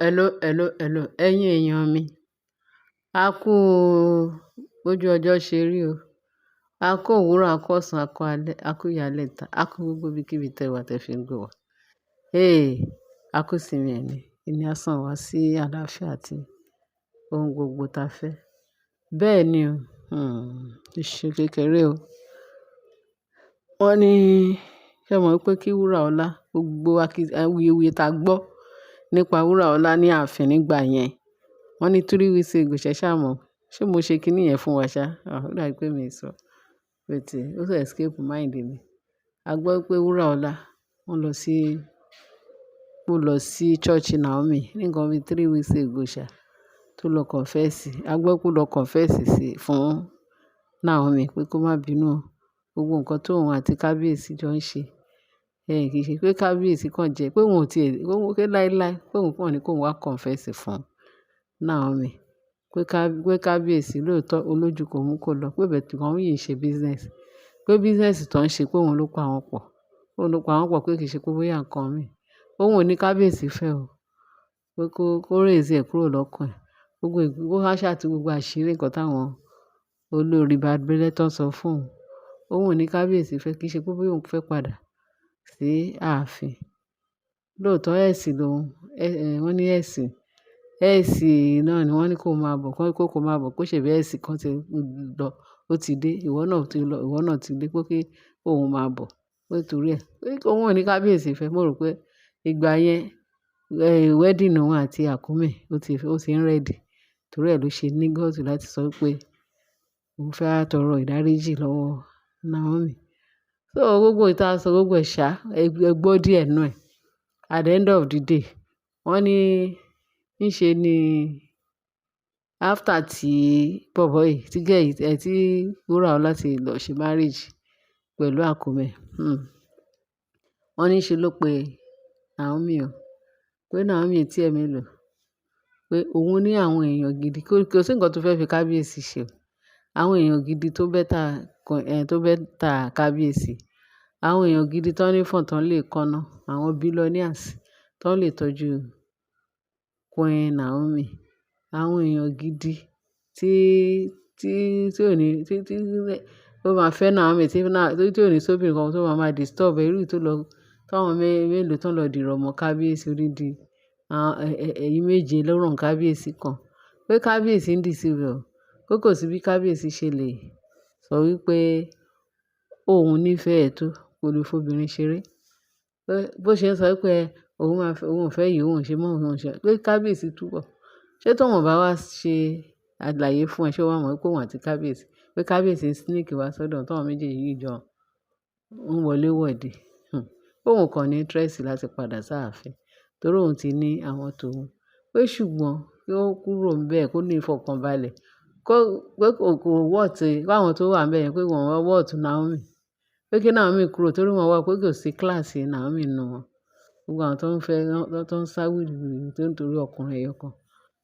Hello, hello, hello. Ẹ̀yin èèyàn mi. A kú bójú ọjọ́ ṣe rí o. A kú òwúrọ̀, a kú ọ̀sán, a kú alẹ́, a kú ìyálẹ́ta, a kú gbogbo ibikíbi tẹ wà tẹ fi ń gbọ́ wa. Hey, a kú ìsinmi ẹni. Ìní á sàn wá sí àlàáfíà àti ohun gbogbo ta fẹ́. Bẹ́ẹ̀ ni o. Ìṣe kékeré o. Wọ́n ní, ṣé ẹ mọ̀ wípé kí Wuraola, gbogbo awuyewuye ta gbọ́ nípa Wuraola ní ààfin nígbà yẹn. Wọ́n ní 3 weeks ago, ṣẹ ṣá mọ̀. Ṣé mo ṣe kíní yẹn fún wa ṣá? Ah, ó dàbí pé mi sọ. But ó sì escape mind mi. A gbọ́ pé Wuraola, wọ́n lọ sí, ó lọ sí church Naomi ní nǹkan bí 3 weeks ago ṣá, tó lọ confess. A gbọ́ pé ó lọ confess sí fún Naomi pé kó má bínú o. Gbogbo nǹkan tó òun àti kábíyèsí jọ ń ṣe. Ẹ̀ kì í ṣe pé kábíyèsí kan jẹ́, pé òun ò tí è, pé láíláí, pé òun kàn ní kó wá confess fún Naomi. Pé kábíyèsí lóòótọ́ olójú kò mú kó lọ, pé but wọ́n yìí ń ṣe business. Pé business tó ń ṣe pé òun ló pa wọ́n pọ̀. Òun ló pa wọ́n pọ̀, pé kì í ṣe pé bóyá nǹkan mi. Òun ò ní kábíyèsí fẹ́ o. Pé kó raise ẹ̀ kúrò lọ́kàn ẹ̀. Gbogbo ìgbó wá ṣà tú gbogbo àṣírí nǹkan táwọn olórí bad-belle tó ń sọ fún òun. Òun ò ní kábíyèsí fẹ́, kì í ṣe pé bóyá òun fẹ́ padà sí ààfin. Lóòótọ́ ex lòun, wọ́n ní ex, ex náà ni wọ́n ní kó máa bọ̀, kó máa bọ̀, kó ṣe bí ex kan tí lọ, ó ti dé, ìwọ náà ti lọ, ìwọ náà ti dé, pé kí òun máa bọ̀. Pé torí ẹ, pé òun ò ní kábíyèsí fẹ́. Mo rò pé ìgbà yẹn, wedding òun àti Akume ó ti ń ready. Torí ẹ ló ṣe ní guts láti sọ pé òun fẹ́ tọrọ ìdáríjì lọ́wọ́ Naomi. So gbogbo ìta sọ gbogbo ẹ̀ ṣá, ẹ gbọ́ díẹ̀ nínú ẹ̀. At the end of the day, wọ́n ní níṣe ni after tí bọ̀bọ́ yìí, tí girl yìí, tí Wuraola ti lọ ṣe marriage pẹ̀lú Akume. Wọ́n ní ṣe ló pe Naomi o. Pé Naomi etí ẹ mélòó. Pé òun ní àwọn èèyàn gidi, kò sí nǹkan tó fẹ́ fi kábíyèsí ṣe o. Àwọn èèyàn gidi tó better, tó better kábíyèsí. Àwọn èèyàn gidi tó ní fọ̀n tán lè kọ́nà. Àwọn billionaires tó lè tọ́jú Queen Naomi. Àwọn èèyàn gidi tí ò ní, tí ó máa fẹ́ Naomi, tí ò ní sóbì nǹkan tó máa máa disturb ẹ, irú tó lọ, tí àwọn mélòó tó lọ dìrọ̀ mọ́ kábíyèsí odidi. Àwọn ẹ̀yin méje ló ràn kábíyèsí kan. Pé kábíyèsí ń deceive ẹ o. Pé kò sí bí kábíyèsí ṣe lè sọ wípé òun nífẹ̀ẹ́ ẹ tó, kò lè f'obìnrin ṣeré. Pé bó ṣe ń sọ wípé òun máa fẹ́, òun ò fẹ́ yìí, òun ò ṣe mọ́, òun ò ṣe. Pé kábíyèsí túbọ̀. Ṣé tó wọn bá wá ṣe àlàyé fún ẹ, ṣé o máa mọ̀ wípé òun àti kábíyèsí, pé kábíyèsí ń sneak wá sọ́dọ̀ tí àwọn méjèèjì yìí jọ ń wọlé wọ̀de. Pé òun kàn ní interest láti padà sí ààfin torí òun ti ní àwọn tòun. Pé ṣùgbọ́n kí ó kúrò níbẹ̀ kó ní ìfọ̀kànbalẹ̀. Kó, pé kò worth, pé àwọn tó wà níbẹ̀ yẹn pé wọ́n worth Naomi. Pé kí Naomi kúrò torí wọ́n wá pé kò sí class Naomi nínú wọn. Gbogbo àwọn tó ń fẹ́, tó ń sá wìrìwìrì tó ń torí ọkùnrin ẹyọ kan.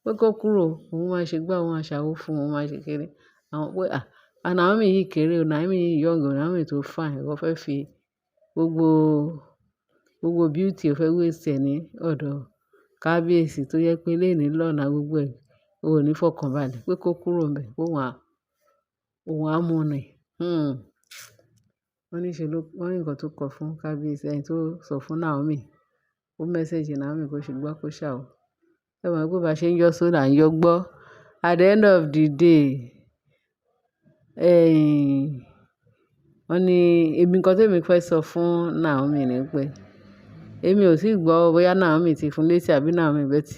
Pé kó kúrò, òun máa ṣe gbá, òun máa ṣàwó fún òun, máa ṣe kíni. Àwọn pé à, Naomi yìí kéré o, Naomi yìí young o, Naomi tó fine. Ìwọ fẹ́ fi gbogbo beauty o fẹ́ waste ẹ ní ọ̀dọ̀ kábíyèsí tó jẹ́ pé léèní lọ́nà gbogbo ẹ̀, o ò ní fọkànbalẹ̀. Pé kó kúrò níbẹ̀, pé òun á mú ni. Wọ́n ní ṣe ló, wọ́n ní nǹkan tó kọ fún kábíyèsí, ẹni tó sọ fún Naomi. Ó message Naomi kó ṣe gbá kó ṣàwò. Ẹ mọ̀ pé bá ṣe ń yọ sódà ń yọ gbọ́. At the end of the day, wọ́n ní èmi nǹkan tí èmi fẹ́ sọ fún Naomi ni pé èmi ò sì gbọ́ bóyá Naomi ti fún létí àbí Naomi but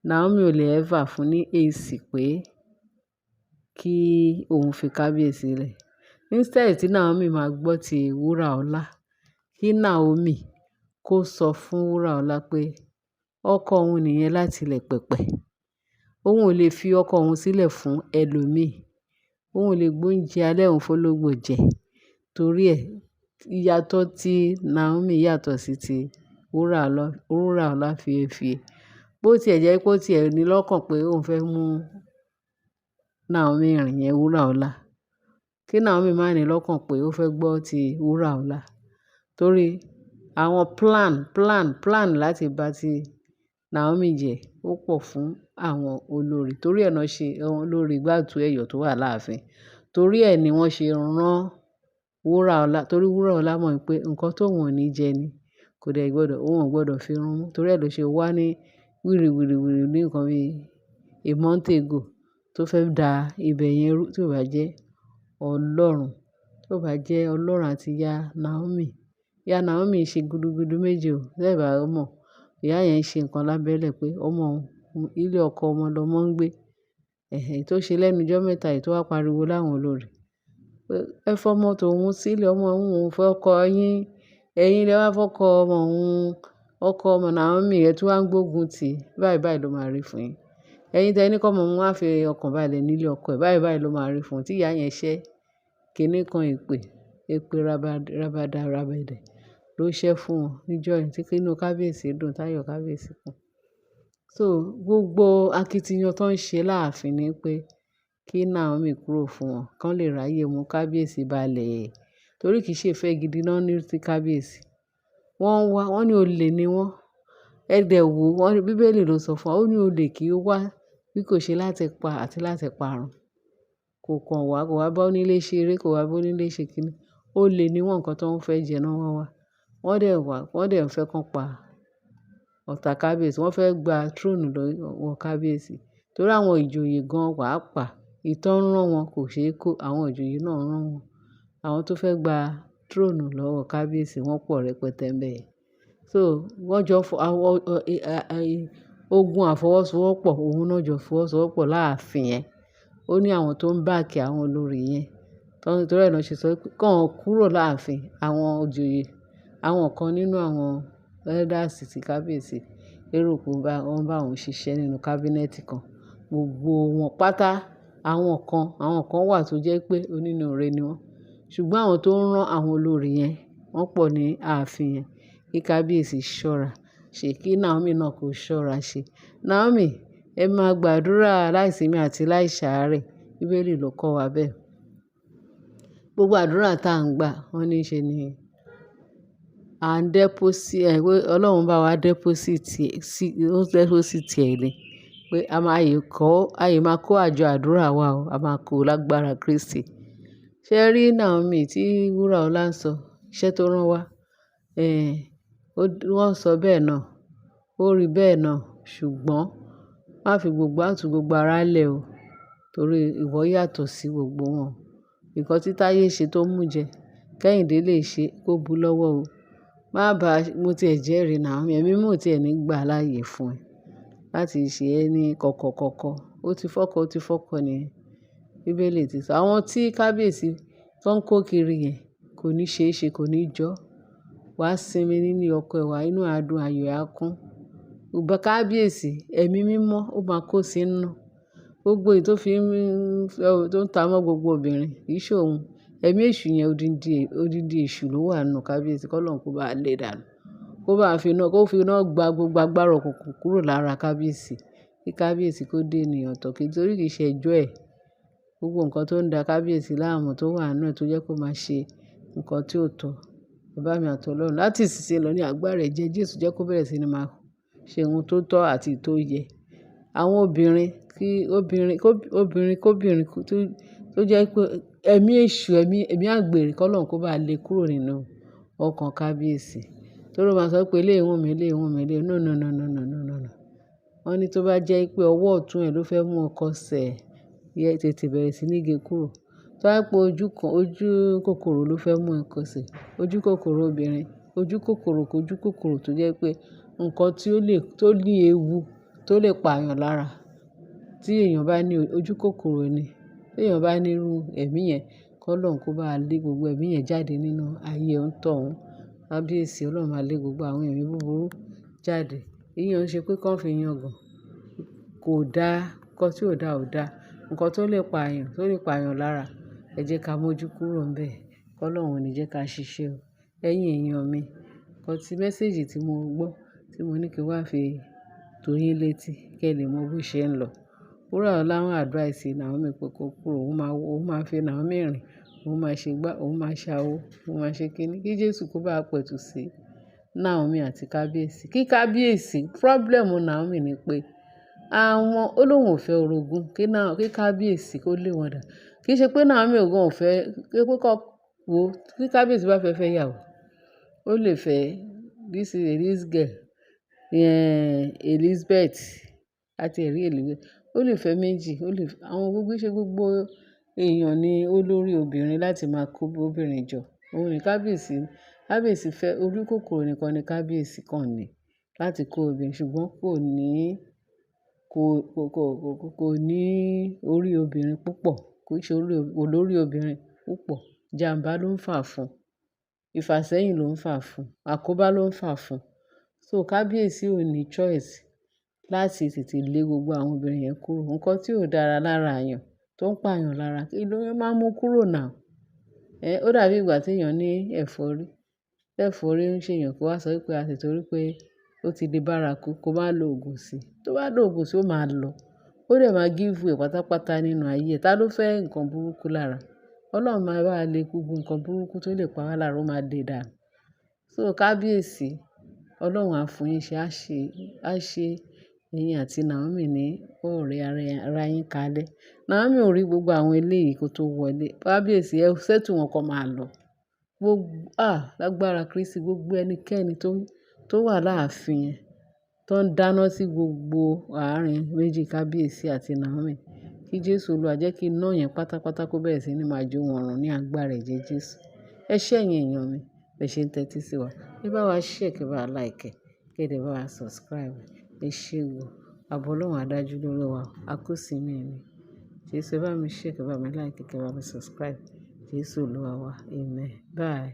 Naomi ò lè ever fún ní èsì pé kí òun fi kábíyèsí lẹ̀. Instead tí Naomi máa gbọ́ ti Wuraola, kí Naomi kó sọ fún Wuraola pé ọkọ òun nìyẹn láti ilẹ̀ pẹ̀pẹ̀. Òun ò lè fi ọkọ òun sílẹ̀ fún ẹlòmíì. Òun ò lè gbé oúnjẹ alẹ́ òun fólógbò jẹ. Torí ẹ, ìyàtọ̀ tí Naomi yàtọ̀ sí ti Wuraola, Wuraola fíefíe. Bó tí ẹ jẹ́ pé ó ti ẹ ní lọ́kàn pé òun fẹ́ mú Naomi rìn yẹn Wuraola. Kí Naomi má ní lọ́kàn pé ó fẹ́ gbọ́ ti Wuraola. Torí àwọn plan, plan, plan láti bá ti Naomi jẹ ó pọ̀ fún àwọn olórí. Torí ẹ náà ṣe olórí Gbàtú Ẹ̀yọ̀ tó wà láàfin. Torí ẹ ni wọ́n ṣe rán Wúràọlá, torí Wúràọlá mọ̀ pé nǹkan tó òun ò ní jẹ ni, kò dẹ̀ gbọdọ̀, òun ò gbọdọ̀ fi run mú. Torí ẹ ló ṣe wá ní wìrì wìrì wìrì ní nǹkan bí a month ago tó fẹ́ da ibẹ̀ yẹn rú tí ò bá jẹ́ Ọlọ́run, tí ò bá jẹ́ Ọlọ́run àti ìyá Naomi. Ìyá Naomi ṣe gudugudu méje o, tẹ́ ẹ bá mọ̀. Ìyá yẹn ṣe nǹkan lábẹ́lẹ̀ pé ọmọ òun, ilé ọkọ ọmọ lọmọ ń gbé. Ẹ̀hẹn, tó ṣe lẹ́nu ijọ́ mẹ́ta yìí tó wá pariwo láwọn olórí pé ẹ fọmọ tòun sílẹ̀, ọmọ òun ò fẹ́ ọkọ yín. Ẹ̀yin lẹ wá fọkọ ọmọ òun, ọkọ ọmọ Naomi ẹ tún wá ń gbógun tì. Báyìí báyìí ló máa rí fún yín. Ẹ̀yin tẹ ní kí ọmọ òun wá fi ọkàn balẹ̀ nílé ọkọ ẹ̀. Báyìí báyìí ló máa rí fún un. Tí ìyá yẹn ṣẹ́ kiní kan èpè, èpè rabada rabẹ̀dẹ̀ ló ṣẹ́ fún wọn níjọ́ yẹn tí inú kábíyèsí dùn, táyọ̀ kábíyèsí kún. So gbogbo akitiyan tó ń ṣe láàfin ni pé kí Naomi kúrò fún wọn, kí wọ́n lè ráyè mú kábíyèsí balẹ̀. Torí kì í ṣe ìfẹ́ gidi náà ní sí kábíyèsí. Wọ́n ń wá, wọ́n ní olè ni wọ́n. Ẹ dẹ̀ wò, wọ́n ní bíbélì ló sọ fún wa, ó ní olè kì í wá bí kò ṣe láti pa àti láti parun. Kò kàn wá, kò wá bá onílé ṣe eré, kò wá bá onílé ṣe kíni. Olè ni wọ́n, nǹkan tó ń fẹ́ jẹ náà wọ́n wá. Wọ́n dẹ̀ wá, wọ́n dẹ̀ ń fẹ́ kàn pa ọ̀tá kábíyèsí. Wọ́n fẹ́ gba throne lọ́wọ́ kábíyèsí. Torí àwọn ìjòyè gan pàápàá, ìtọ́ ń rán wọn kò ṣe é kó. Àwọn ìjòyè náà ń rán wọn. Àwọn tó fẹ́ gba throne lọ́wọ́ kábíyèsí wọ́n pọ̀ rẹpẹtẹ ń bẹ. So wọ́n jọ fọ àwọn, ogun àfọwọ́sowọ́pọ̀, òun náà jọ fọwọ́sowọ́pọ̀ láàfin yẹn. Ó ní àwọn tó ń back àwọn olórí yẹn. Torí ẹ náà ṣe sọ pé kí wọ́n kúrò láàfin àwọn ìjòyè, àwọn kan nínú àwọn elders tí kábíyèsí lérò pé wọ́n bá òun ṣiṣẹ́ nínú cabinet kan. Gbogbo wọn pátá, àwọn kan wà tó jẹ́ pé onínúure ni wọ́n. Ṣùgbọ́n àwọn tó ń rán àwọn olórí yẹn, wọ́n pọ̀ ní ààfin yẹn. Kí kábíyèsí ṣọ́ra ṣe, kí Naomi náà kó ṣọ́ra ṣe. Naomi, ẹ máa gbàdúrà láìsimi àti láìsàárẹ̀. Bíbélì ló kọ́ wa bẹ́ẹ̀. Gbogbo àdúrà tá ń gbà, wọ́n ní ṣe ni à ń deposit, ẹ pé Ọlọ́run bá wa deposit sí, ó deposit ẹ̀ ni. Pé a máa yè kó, a yè máa kó àjọ àdúrà wa o, a máa kó lágbára Kristi. Ṣé ẹ rí Naomi tí Wúràọlá ń sọ, iṣẹ́ tó rán wá? Ẹ̀n, wọ́n sọ bẹ́ẹ̀ náà, ó rí bẹ́ẹ̀ náà, ṣùgbọ́n má fi gbogbo àtú gbogbo ara lẹ̀ o. Torí ìwọ yàtọ̀ sí gbogbo wọn. Nǹkan tí Táyé ṣe tó mú jẹ, Kẹ́hìndé lè ṣe kó bu lọ́wọ́ o. Má bá, mo ti ẹ̀ jẹ́rìí Naomi, ẹ̀mí mò tí ẹ ní gbà láàyè fún ẹ láti ṣe ẹ́ ní kọ̀kọ̀kọ̀kọ̀. Ó ti fọ́kọ, ó ti fọ́kọ ni. Bíbélì ti sọ. Àwọn tí kábíyèsí tó ń kó kiri yẹn kò ní ṣe é ṣe, kò ní jọ́. Wà á sinmi nínú ọkọ ẹ wá, inú adùn ayọ̀ á kún. Ìbà kábíyèsí, ẹ̀mí mímọ́ ó máa kó sí inú. Gbogbo èyí tó fi ń, tó ń ta mọ́ gbogbo obìnrin, kì í ṣe òun. Ẹ̀mí èṣù yẹn odindi, odindi èṣù ló wà nínú kábíyèsí. Kọ́ Ọlọ́run kó bá lè dànù. Kó bá fi iná, kó fi iná gba gbogbo agbára òkùnkùn kúrò lára kábíyèsí. Kí kábíyèsí kó dé ènìyàn tọ̀ kí torí kì í ṣe ẹjọ́ ẹ̀. Gbogbo nǹkan tó ń da kábíyèsí láàmú tó wà nínú ẹ̀ tó jẹ́ kó máa ṣe nǹkan tí ó tọ́. Baba mi àti Ọlọ́run láti ìsinsìnyí lọ ní agbára ẹ̀jẹ̀ Jésù jẹ́ kó bẹ̀rẹ̀ sí ní máa ṣe ohun tó tọ́ àti tó yẹ. Àwọn obìnrin kí obìnrin, kó obìnrin, kó obìnrin tó jẹ́ pé ẹ̀mí èṣù, ẹ̀mí, ẹ̀mí àgbèrè kọ́ Ọlọ́run kó bá lè kúrò nínú ọkàn kábíyèsí. Torí ó máa sọ pé eléyìí wù mí, eléyìí wù mí, eléyìí. No, no, no, no, no, no, no, no. Wọ́n ní tó bá jẹ́ pé ọwọ́ ọ̀tún ẹ ló fẹ́ mú ọkọ sẹ̀, yẹ tètè bẹ̀rẹ̀ sí ní gé kúrò. Tó bá jẹ́ pé ojú kan, ojú kòkòrò ló fẹ́ mú ẹ kọsẹ̀, ojú kòkòrò obìnrin, ojú kòkòrò kò ojú kòkòrò tó jẹ́ pé nǹkan tí ó lè, tó ní ewu, tó lè pa èèyàn lára. Tí èèyàn bá ní ojú kòkòrò ni, tí èèyàn bá ní irú ẹ̀mí yẹn, kí Ọlọ́run kó bá lé gbogbo ẹ̀mí yẹn jáde nínú ayé ọ̀ǹtọ̀ún. Kábíyèsí, Ọlọ́run máa lé gbogbo àwọn ẹ̀mí búburú jáde. Ìyẹn ò ṣe pé kí wọ́n fi yangàn. Kò dá, nǹkan tí ò dá ò dá. Nǹkan tó lè pa èèyàn, tó lè pa èèyàn lára, ẹ jẹ́ ká mójú kúrò níbẹ̀. Kí Ọlọ́run ò ní jẹ́ ká ṣiṣẹ́ o. Ẹ̀yin èèyàn mi, nǹkan tí message tí mo gbọ́, tí mo ní kí n wá fi tó yín létí kí ẹ lè mọ bó ṣe ń lọ. Wúràọlá ń advice Naomi pé kó kúrò, òun máa fi Naomi rìn, òun máa ṣe gbá, òun máa ṣa owó, òun máa ṣe kíni. Kí Jésù kó bá pẹ̀tù sí Naomi àti kábíyèsí. Kí kábíyèsí, problem Naomi ni pé àwọn ó lóun ò fẹ́ orogún, kí kí kábíyèsí kó lé wọn dà. Kì í ṣe pé Naomi gan ò fẹ́, pé kó wo, kí kábíyèsí bá fẹ́ fẹ́ ìyàwó, ó lè fẹ́ this girl, Elizabeth àti ẹ̀rí Elizabeth. Ó lè fẹ́ méjì, ó lè fẹ́ àwọn gbogbo ṣe gbogbo èèyàn ni ó lórí obìnrin láti máa kó obìnrin jọ. Òun ní kábíyèsí. Kábíyèsí fẹ́ orí kòkòrò nìkan ni kábíyèsí kan ní láti kó obìnrin, ṣùgbọ́n kò ní, kò, kò, kò, kò, kò ní orí obìnrin púpọ̀. Kò ṣe orí, olórí obìnrin púpọ̀. Ìjàmbá ló ń fà fún. Ìfàsẹ́yìn ló ń fà fún. Àkóbá ló ń fà fún. So kábíyèsí ò ní choice láti tètè lé gbogbo àwọn obìnrin yẹn kúrò. Ǹkan tí ò dára lára èèyàn tó ń pa èèyàn lára, kí ló máa mú kúrò now? Ó dàbí ìgbà tí èèyàn ní ẹ̀fọ́rí. Ẹ̀fọ́rí ń ṣe èèyàn kó wá sọ wípé a sì torí pé ó ti di bárakú kó má lo òògùn sí i. Tó bá lo òògùn sí i, ó máa lọ. Ó dẹ̀ máa give way pátápátá nínú ayé ẹ. Ta ló fẹ́ nǹkan burúkú lára? Ọlọ́run máa bá wa lé gbogbo nǹkan burúkú tó lè pa wá lára, ó máa lé dànù. So kábíyèsí, Ọlọ́run á fún yín ṣe, á ṣe ẹ̀yin àti Naomi ní ọ̀rẹ́ ara yín kalẹ̀. Naomi ò rí gbogbo àwọn eléyìí kó tó wọlé. Kábíyèsí, ẹ settle wọn kó máa lọ. Gbogbo, lágbára Kristi, gbogbo ẹnikẹ́ni tó wà láàfin yẹn, tó ń dáná sí gbogbo àárín méjì kábíyèsí àti Naomi. Kí Jésù Olúwa jẹ́ kí iná yẹn pátápátá kó bẹ̀rẹ̀ sí ní máa jó wọn run ní agbára ẹ̀jẹ̀ Jésù. Ẹ ṣé ẹ̀yin èèyàn mi, bẹ ṣe ń tẹ́tí sí wa. Ẹ bá wa share, kí ẹ bá wa like, kí ẹ dẹ̀ bá wa subscribe. Ẹ ṣé o. Àbọ̀ Ọlọ́run á dájú lórí wa. A kú ìsinmi òní. Jésù, ẹ bá mi share, kí ẹ bá mi like, kí ẹ bá mi subscribe. Jésù Olúwa wa. Amen. Bye.